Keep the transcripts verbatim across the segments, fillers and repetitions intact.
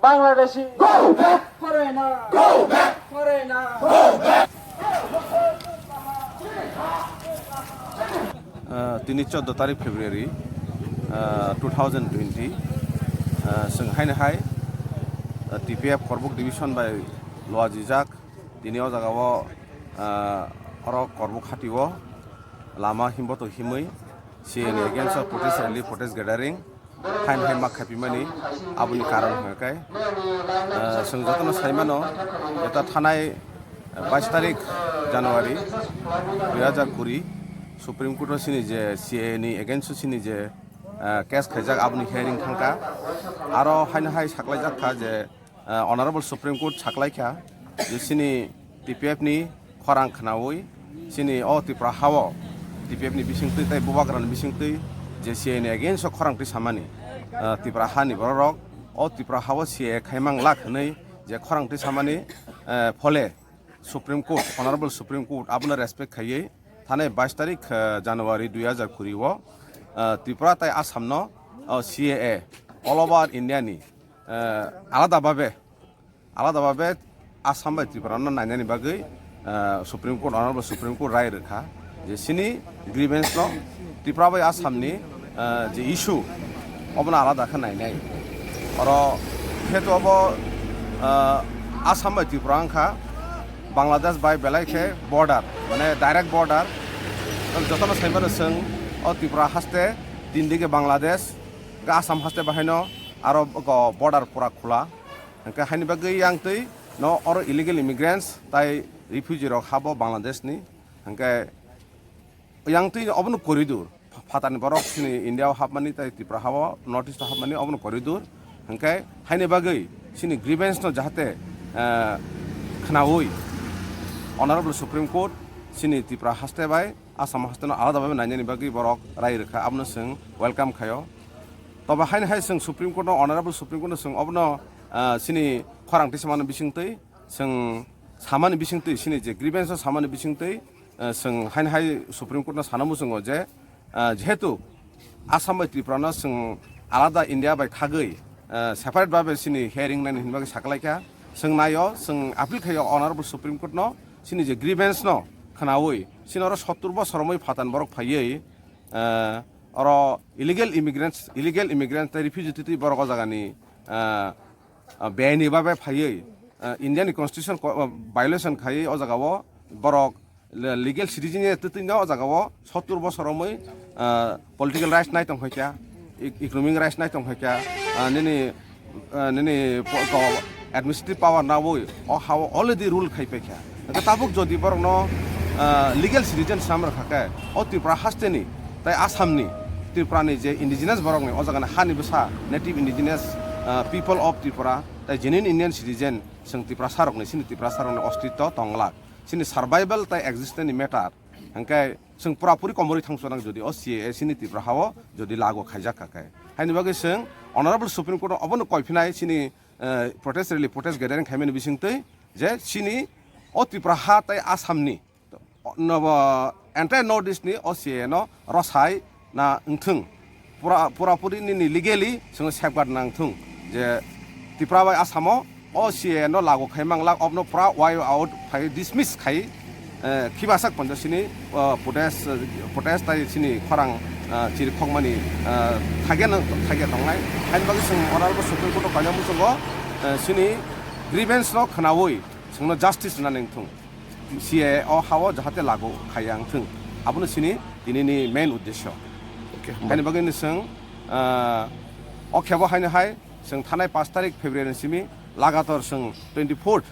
Bangladeshi, go back! Foreigner, go back! Foreigner, go back! Ah, tini choddo tarik February, ah, two thousand twenty, ah, chwng haino hai, ah, T P F Korbuk Division bai luajijak. Tini o jaga o, ah, oro Korbuk hati o lama himboto himwi C A ni against o protest rally, protest gathering. Haino hai ma khaipimani aboni karon hwnkhe, eh, chwng jotono saimano, jeta thanai, eh, bais tarik January dui hajar kuri Supreme Court o chini je C A A ni against o chini je, eh, case khaijak aboni hearing thangkha. Aro haino hai saklaijak kha je, eh, Honorable Supreme Court saklaikha je chini T P F ni khorang khnaui chini o Tripura hao T P F ni bisingtwi tei bubagrani bisingtwi je C A ni against o khorang twi samani, eh, Tripura hani bororok o Tripura hao C A A khaimang lak hwnwi je khorang twi samani, eh, phole Supreme Court, Honorable Supreme Court abono respect khaiwi thanai bais tarik, eh, January dui hajar kuri o, eh, Tripura tei Assam no, oh, C A A all over India ni, eh, alada babe alada babe Assam bai Tripura no nainani bagwi, ah, Supreme Court, Honorable Supreme Court rai rwkha je chini grievance no Tripura bai Assam ni, ah, je issue obono alada khe nainai. Oro jehetu obo, ah, Assam bai Tripura wngkha Bangladesh bai belai khe border, mane direct border. Jotono saimano chwng o Tripura haste tin dige Bangladesh, Assam haste bahaino aro border pura khula. Hwnkhe haini bagwi yang twi no oro illegal immigrants tai refugee rok habo Bangladesh ni. Hwnkhe yang twi obono corridor, phatarni borok chini India o hapmani tai Tripura hao North East o hapmani obono corridor. Hwnkhe haini bagwi chini grievance no jahate, eh, khnaui Honorable Supreme Court chini Tripura haste bai Assam haste no alada babe nainani bagwi borok rai rwkha, abono chwng welcome khaio. Tobo haini hai chwng Supreme Court no, Honorable Supreme Court no chwng obono, ah, chini khorang twi samani bisingtwi, chwng samani bisingtwi, chini je grievance o samani bisingtwi, ah, chwng haini hai Supreme Court no sana muchungo je, ah, jehetu Assam bai Tripura no chwng alada India bai khagwi, ah, separate babe chini hearing nani hinwi bagwi saklaikha, chwng naio, chwng appeal khaio Honorable Supreme Court no, chini je grievance no khnaui, chini oro sottur bosor romwi phatarni borok phaiwi, ah, oro illegal immigrants, illegal immigrants tei refugee twi borok o jagani, ah, ah, bini babe phaiwi, ah, India ni constitution ko-, ah, violation khaiwi o jaga o borok le-, legal citizen ya twi twi no o jaga o sottur bosor romwi, ah, political rights nai tong kha, e-, economic rights nai tong kha, ah, nini ah, nini po-, ko administrative power naui o hao already rule khai paikha. Hwnkhe tabuk jodi borokno, ah, legal citizen sam rwkha khe o Tripura hasteni tai Assamni, Tripurani je indigenous borokni o jagani hani bwsa native indigenous, ah, people of Tripura tai genuine Indian citizen chwng Tiprasarokni, chini Tiprasarokni ostitto tonglak, chini survival tai existence ni matter. Hwnkhe chwng purapuri komorwi thangchonang jodi o C A A chini Tripura hao jodi lagu khaijak kha khe. Haini bagwi chwng Honorable Supreme Court o obono koiphinai chini, eh, protest rally, protest gathering khaimani bisingtwi je chini o Tripura ha tei Assamni, no, entire North East ni o C A A no rwsai na wngthwng. Pura, purapuri nini legally chwngno safeguard nang thung je Tripura bai Assam o, o C A A no lagu khai mang lak, obno pura wipe out khai, dismiss khai, eh, khibasak ponjo sini, eh, protest, eh, protest tai sini khorang, eh, chiri khokmani, eh, thagya nang, thagya tongnai. Haini bagwi chwng Honorable Supreme Court o kainwi muchungo, eh, sini grievance no khnaui chwngno justice rwna nang thung. C A A o hao jahate lagu khaiya wngthwng. Abono sini tinini main uddesyo. Okay, haini bagwi ni chwng, ah, o khebo haino hai chwng thanai pash tarik February ni simi lagator chwng twenty fourth,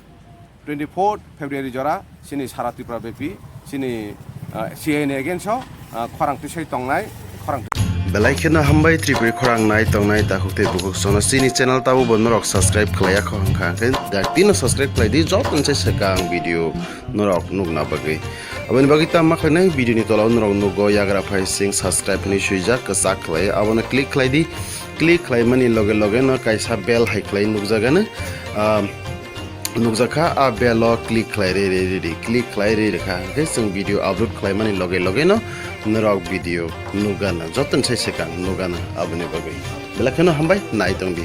twenty fourth February jora chini sara Tripura bepi chini, ah, C A A ni against o, ah, khorang tisai tongnai, khorang Belai kheno hambai Tripuri khorang nai tongnai takhuk tei bukhuk sono chini channel tabo bo norok subscribe khlaiya kho hwnkha hwnkhe dakti no subscribe khlai di, joto ni se swkang video norok nukna bagwi. Aboni bagwi tamo khlainai video ni tola o norok nugo yagra phai sing subscribe hinwi swijak kwchak khlai, abono click khlai di. Click khlaimani loge loge no kaisa bell hai khlai nukjagano, ah, nukjakha, a bell o click khlai rwi rwi rwi di, click khlai rwi rwkha hwnkhe chwng video upload khlaimani loge loge no norok video nukgana, jotoni sai swkang nukgana aboni bagwi. Belai kheno hambai, nai tongdi.